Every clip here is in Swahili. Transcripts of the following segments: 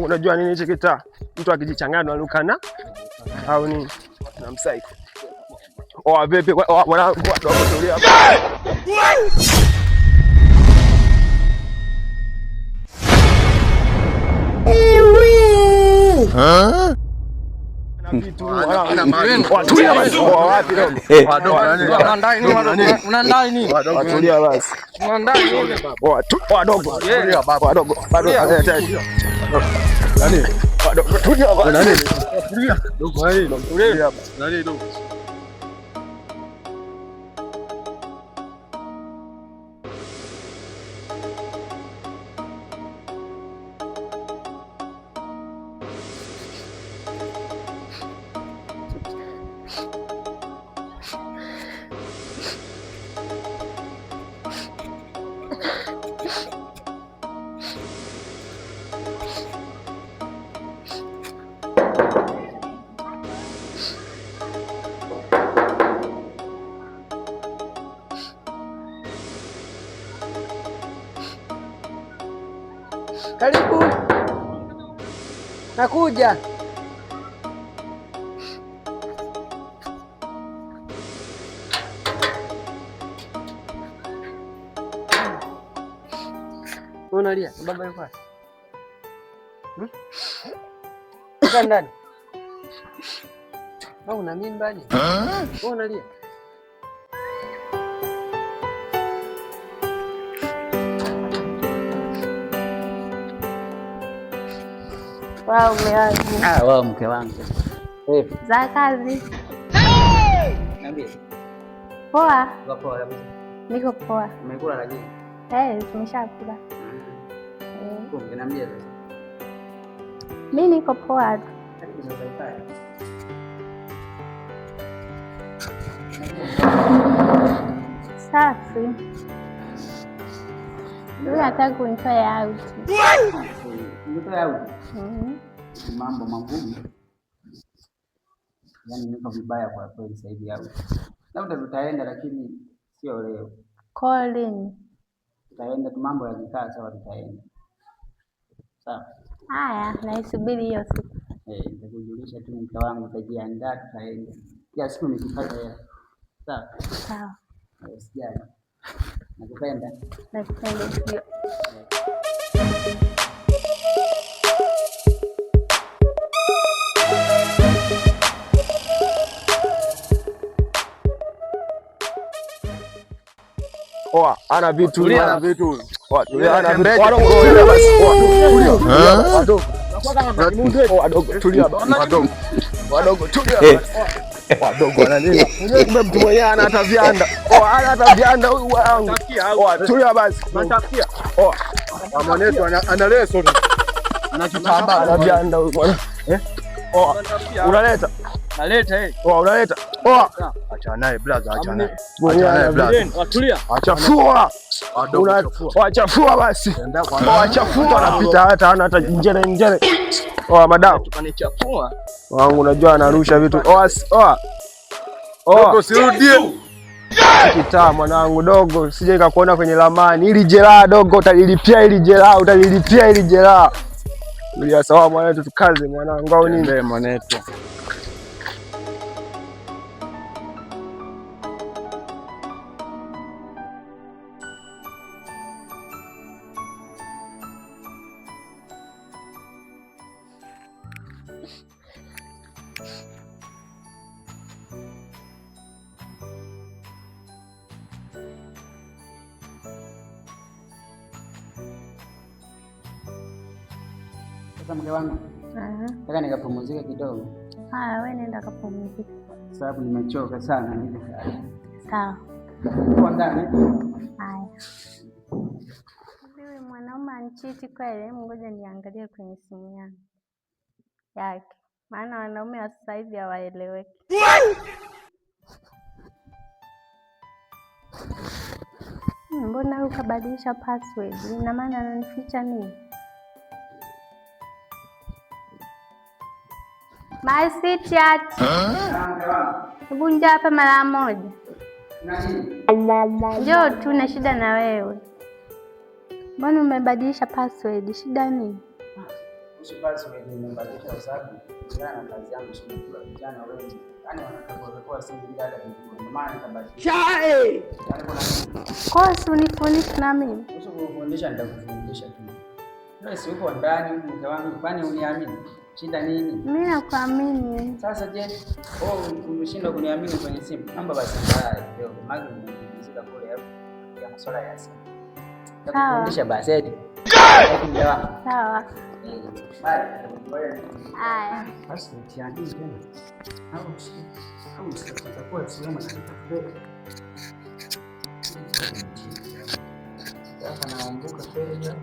Unajua nini hichi kitaa? Mtu akijichanganya analukana au nini? Na msaiko. Oh, vipi mwanangu, wadogo tulia. Tulia basi. Wadogo. Wadogo. Bado. Nani? Wadogo tulia basi. Nani? Tulia. Tulia. Nani dogo? Karibu. Nakuja. Unalia, baba yuko wapi? Hmm? Uko ndani? Au una mimba ni? Wewe unalia? Wao mume wangu. Ah, wao mke wangu. Za kazi. Niambie. Poa. Uko poa kabisa? Niko poa. Umekula lakini? Eh, tumeshakula. Kumbe niambie sasa. Mimi niko poa tu. Karibu sasa ukae. Safi. Mimi nataka kunitoa out. Nitoe out? Mhm. Mambo magumu. Yaani niko vibaya kwa kweli sasa hivi out. Labda tutaenda lakini sio leo. Calling. Tutaenda tu, mambo yakikaa sawa tutaenda. Sawa. Haya, naisubiri hiyo siku. Nitakujulisha tu mke wangu, utajiandaa tutaenda. Kila siku nikipata hela. Sawa. Sawa. Usijali. Nakupenda. Nakupenda pia. Oa, ana vitu, ana vitu. Oa, tulia, ana vitu. Wadogo, Tulia basi. Oa, tulia. Wadogo. Wadogo, tulia. Wadogo. Wadogo, tulia basi. Wadogo ana nini? Kumbe mtu mwenyewe ana hata vianda. Oa, ana hata vianda huyu wangu. Oa, tulia basi. Oa. Mwanetu ana leso. Ana kitambaa. Ana vianda huyu bwana. Eh? Oa. Unaleta? Naleta eh. Oa, unaleta? Oa. Acha naye brother, acha naye. Mwenyewe Acha naye ana brother. Watulia. Achafua. Wachafua basi. Wachafua anapita hata hana hata njere njere. Oa madam. Tukanichafua. Wangu unajua anarusha vitu. Oa oa. Oa. Dogo sirudie. Kitaa mwanangu dogo, sije nikakuona kwenye ramani. Ili jeraha dogo utalilipia, ili jeraha utalilipia, ili jeraha. Tulia sawa mwanetu, tukaze mwanangu au nini? Ndio mwanetu. Sasa mke wangu, nataka nikapumzike kidogo. Haya, wewe nenda kapumzike. Sababu nimechoka sana. Sawa. Kwa ndani. Haya. Wewe mwanaume anchiti kweli? Ngoja niangalie kwenye simu yangu yake, maana wanaume wa sasa hivi hawaeleweki. Mbona huyu kabadilisha password? Ina maana ananificha nini? My sweetheart. Hebu njoo hapa mara moja. Njoo tu, na shida na wewe. Mbona umebadilisha password? Shida nini? Kuhusu password nimebadilisha kwa sababu kulingana na kazi yangu sio vijana wengi. Yaani wanatakuwa simu bila hata kujua. Ndio maana nikabadilisha. Yaani kuna Kwa hiyo si unifundishe na mimi. Kuhusu kufundisha nitakufundisha tu. Wewe si uko ndani mke wangu, kwani uniamini? Shida nini? Mimi nakuamini. Sasa je, wewe umeshindwa kuniamini kwenye simu? Naomba basi mbaya kidogo. Maana nimepumzika kule hapo ya masuala ya simu. Nitakufundisha basi eti. Eti mke wangu. Sawa. Eh, bye. Ngoja. Haya. Basi mtihani tena. Au utakuwa sio na sasa naombuka fedha.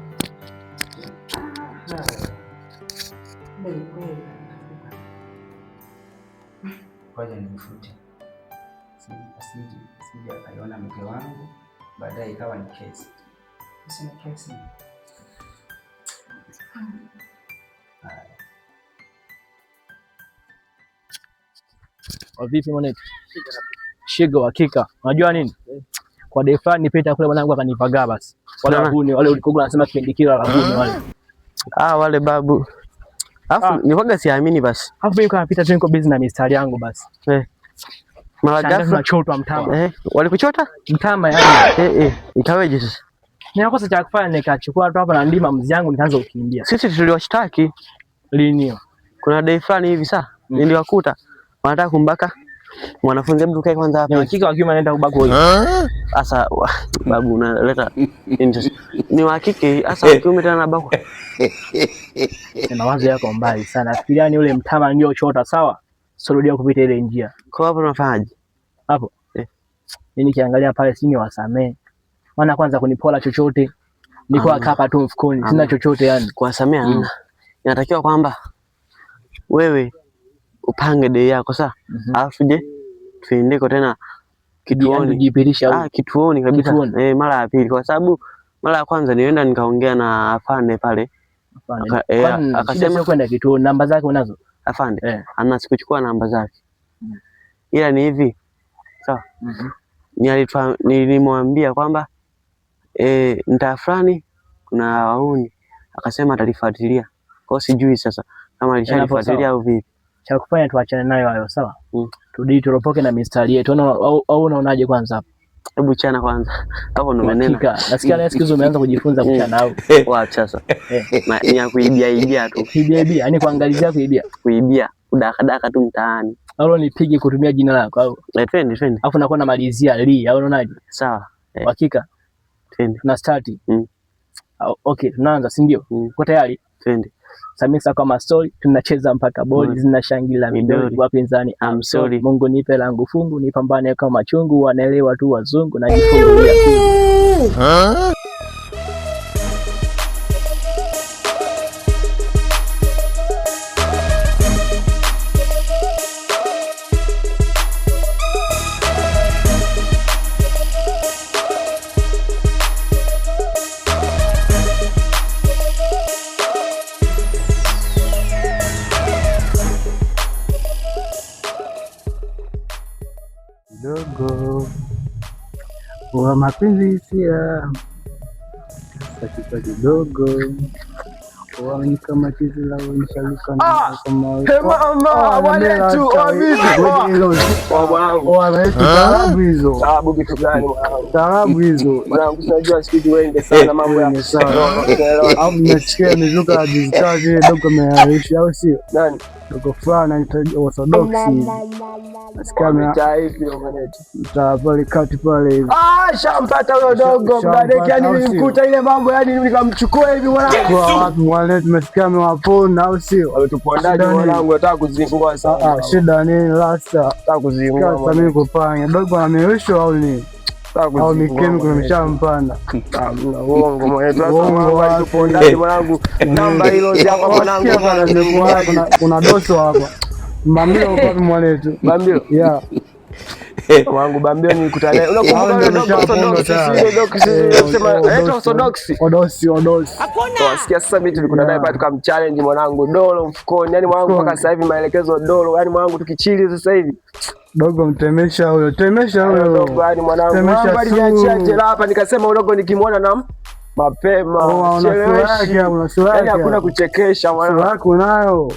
Kumbe ni kweli. Ngoja nimfute. Asije akaiona mke wangu baadaye ikawa ni kesi. Si ni kesi. Vipi mwanetu? Shigo hakika. Unajua nini? Kwa dai fulani nipita kule mwanangu akanivagaa basi. Wale wahuni wale ulikokuwa unasema kipindi kile wahuni wale. Ah, wale babu. Alafu nilikuwa siamini basi. Alafu mimi kapita tu niko busy na mistari yangu basi. Eh. Mara Shangazi ghafla nachotwa mtama. Walikuchota? Mtama yani. Ikaweje sasa? Nikakosa cha kufanya nikachukua tu hapa na ndima mzi yangu nikaanza kukimbia. Sisi tuliwashtaki. Lini hiyo? Kuna dai fulani hivi sasa niliwakuta wanataka kumbaka mwanafunzi. Hebu tukae kwanza Ni hapa. hakika wa kiume anaenda kubaka huyo. Sasa babu unaleta nini sasa? Ni wa kike sasa wa kiume tena anabakwa. Ni mawazo yako mbali sana. Nafikiria ni ule mtama ndio chota sawa? Sio kupita ile njia. Kwa hapo tunafanyaje? Hapo. Mimi nikiangalia pale si ni wasamee. Maana kwanza kunipola chochote. Nilikuwa kapa tu mfukoni, sina chochote yani. Kuwasamea hamna. Inatakiwa kwamba wewe upange dei yako sawa? Alafu je tuendeko tena kituoni. Kujipitisha Ah, kituoni kabisa. Kituoni. Mara ya pili kwa sababu mara ya kwanza nilienda nikaongea na afande pale. Akasema kwenda kituoni, namba zake unazo? Afande. Ana sikuchukua namba zake. Ila ni hivi. Sawa. Nilimwambia kwamba mtaa fulani kuna wahuni, akasema atalifuatilia. Kwa hiyo sijui sasa kama alishalifuatilia au vipi. Cha kufanya tuachane nayo hayo, sawa? Tudii turopoke na mistari yetu. Au unaonaje kwanza hapo? Hebu chana kwanza. Hapo ndo maneno. Nasikia leo siku hizi umeanza kujifunza kuchana au? Wacha sasa. Ni ya kuibia ibia tu. Kuibia ibia, yani kuangalizia kuibia. Kuibia, kudakadaka tu mtaani. Au nipige kutumia jina lako au? Twende twende. Alafu nakuwa namalizia li, au unaonaje? Sawa. Hakika. Twende. Tuna start. Okay, tunaanza, si ndio? Uko tayari? Twende. Samisa kama story tunacheza mpaka boli zinashangilia midoli wapinzani. I'm sorry. Mungu nipe langu fungu nipambane kama chungu, wanaelewa tu wazungu na jifungulia. Dogo wa mapenzi hisia sasa kichwa kidogo kama chizi la nishaluka Taabu kitu gani mwanangu? Taabu hizo mwanangu, unajua siku hizi wengi sana mambo ya au mnasikia mizuka ya digital dogo ameaishi au sio? Nani? Dogo fulani anaitwa Orthodox. Nasikia mtaa pale kati pale hivi. Ah, shampata huyo dogo mdadeki, yani nilimkuta ile mambo yani nikamchukua hivi mwanangu. Kwa wapi mwanangu, tumesikia amewapona au sio? Wametupondaje mwanangu, nataka kuzingua sana. Ah, shida nini lasta? Nataka kuzingua. Sasa mimi kupanga dogo amerushwa au nini? Au mikemi kumeshampanda. Uongo mwanangu. Sasa mwanangu, mwanangu, namba hilo hapa mwanangu. Kuna doso hapa. Bambio kwa mwanetu. Bambio? Yeah. Wangu Bambio nilikutana naye. Unakumbuka yule dogo Orthodox? Sio sema anaitwa Orthodox. Odosi, Odosi. Hakuna. Wasikia sasa mimi tulikutana naye pale tukamchallenge mwanangu dolo mfukoni. Yaani mwanangu mpaka sasa hivi maelekezo dolo. Yaani mwanangu tukichili sasa hivi. Dogo mtemesha huyo, temesha huyo. Dogo yani mwanangu. Mwanangu aliniachia jela hapa nikasema udogo nikimwona na Mapema. Oh, una sura yake, una sura Yaani yake. hakuna kuchekesha Sura mwanangu. yako unayo.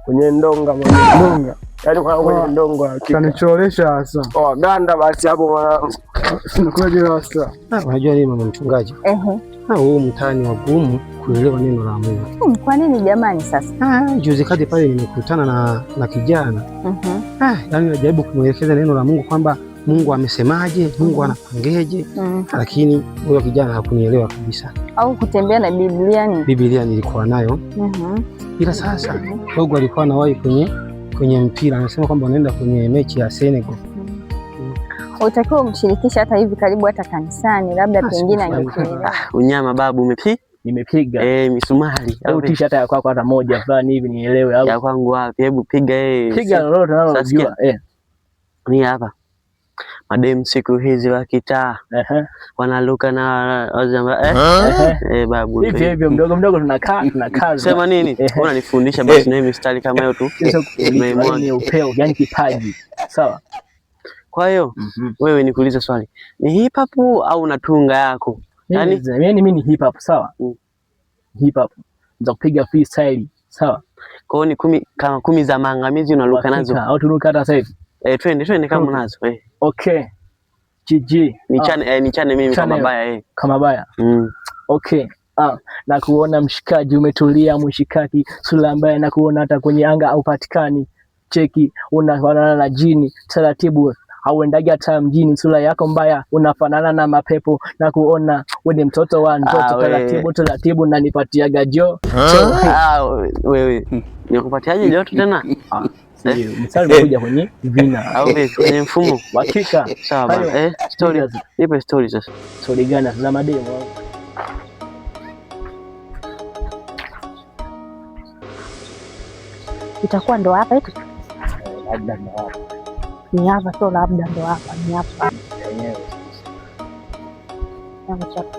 Kwenye ndonga mwanangu. Ndonga. Yaani kwa kwenye ndonga hakika. Kanicholesha hasa. Oh, ganda basi hapo mwanangu. Sinakuja hasa. Unajua nini mama mchungaji? Huu mtaani wagumu kuelewa neno la Mungu. Kwa nini jamani sasa? Juzi kati pale nimekutana na kijana. Yaani najaribu kumwelekeza neno la Mungu kwamba Mungu amesemaje, Mungu anapangeje, lakini huyo kijana hakunielewa kabisa. Au kutembea na Biblia ni? Biblia nilikuwa nayo. Ila sasa dogo alikuwa anawahi kwenye mpira, anasema kwamba anaenda kwenye mechi ya Senegal. Utakiwa umshirikishe hata hivi karibu hata kanisani, labda pengine angekuelewa. Unyama babu Nimepiga. Misumari. Au tisha hata ya kwako hata moja fulani hivi nielewe au. Ya kwangu wapi? Hebu piga Piga lolote unalojua. Ni hapa. Madem siku hizi wa kitaa wanaluka na wazamba babu. Hivi hivyo mdogo mdogo tunakaa tunakaza. Sema nini? Unanifundisha basi na hii mistari kama hiyo tu. Sasa ni upeo, yani kipaji. Sawa. Kwa hiyo wewe nikuulize swali. Ni hip hop au unatunga yako? Yaani mimi ni hip hop, sawa? Hip hop. Za kupiga freestyle, sawa? Kwa hiyo ni 10 kama 10 za maangamizi unaruka nazo. Au turuka hata sasa hivi. Twende kama unazo. Okay. GG. Nichane mimi kama baya Kama baya. Okay. Na kuona mshikaji umetulia mshikaki, sura mbaya na kuona hata kwenye anga haupatikani. Cheki unafanana na jini, taratibu hauendagi hata mjini, sura yako mbaya unafanana na mapepo, na kuona wewe ni mtoto wa ndoto, taratibu taratibu na nipatiaga jo. Wewe nikupatiaje joto tena? Mstari umekuja kwenye vina au kwenye mfumo. Hakika. Sawa bana. Story. Nipe story sasa. Story gani za mademo? Itakuwa ndo hapa eti? Labda ndo hapa. Ni hapa sio labda ndo hapa, ni hapa. Yenyewe. Chapa.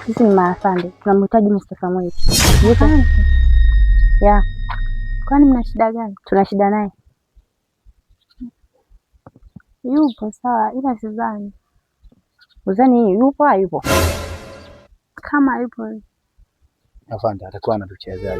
Sisi ni maafande, tunamhitaji Mr. Samuel. Yupo? Ya. Kwani mna shida gani? Tuna shida naye. Yupo sawa, ila sidhani. Uzani yupo hayupo? Kama yupo. Afande atakuwa anatuchezea.